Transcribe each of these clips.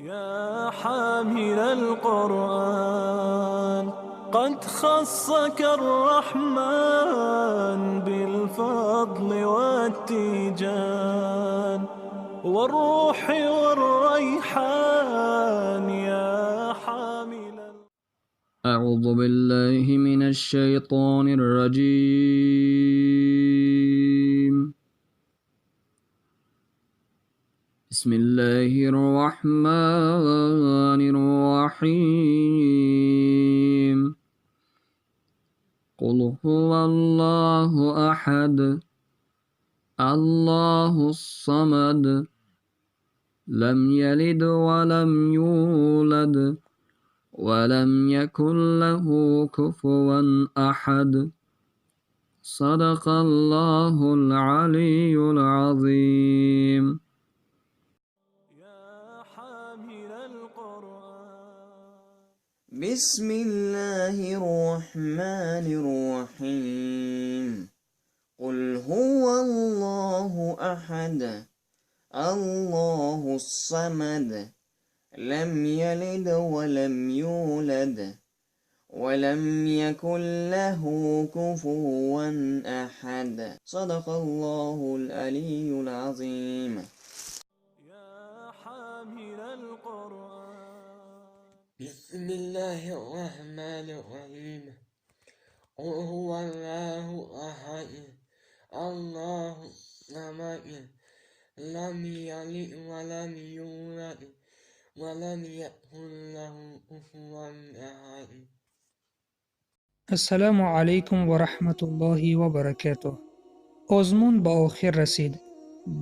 يا حامل القرآن قد خصك الرحمن بالفضل والتيجان والروح والريحان يا حامل. أعوذ بالله من الشيطان الرجيم. بسم الله الرحمن الرحيم. قل هو الله أحد، الله الصمد، لم يلد ولم يولد ولم يكن له كفوا أحد. صدق الله العلي العظيم. يا حامل القرآن. بسم الله الرحمن الرحيم. قل هو الله أحد، الله الصمد، لم يلد ولم يولد ولم يكن له كفوا أحد. صدق الله العلي العظيم. يا حامل القرآن. بسم الله الرحمن الرحيم. قل هو الله أحد، الله الصمد، لم يلد ولم يولد ولم يكن له كفوا أحد. Ассалому алайкум ва раҳматуллоҳи ва баракатуҳ. Озмун ба охир расид.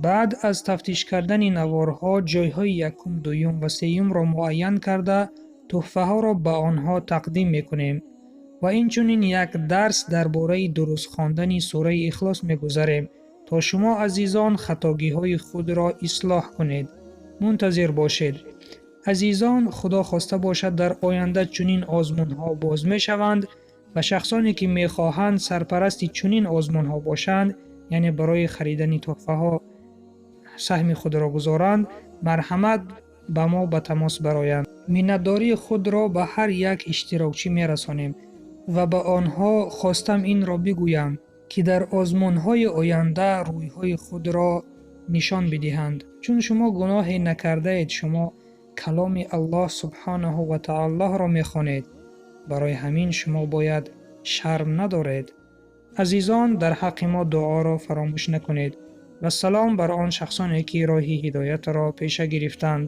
Баъд аз тафтиш кардани наворҳо ҷойҳои якум, дуюм ва сеюмро муайян карда, тӯҳфаҳоро ба онҳо тақдим мекунем ва инчунин як дарс дар бораи дуруст хондани сураи Ихлос мегузарем, то шумо азизон хатогиҳои худро ислоҳ кунед. Мунтазир бошед. Азизон, Худо хоста бошад, дар оянда чунин озмунҳо боз мешаванд ва шахсоне ки мехоҳанд сарпарасти чунин озмунҳо бошанд, яъне барои харидани тӯҳфаҳо саҳми худро гузоранд, марҳамат, ба мо ба тамос бароянд. Миннатдории худро ба ҳар як иштирокчӣ мерасонем ва ба онҳо хостам инро бигӯям, ки дар озмунҳои оянда рӯйҳои худро нишон бидиҳанд, чун шумо гуноҳе накардаед, шумо каломи Аллоҳ субҳонаҳу ва таолоро мехонед. Барои ҳамин шумо бояд шарм надоред. Азизон, дар ҳаққи мо дуоро фаромӯш накунед. Вассалом бар он шахсоне ки роҳи ҳидоятро пеша гирифтанд.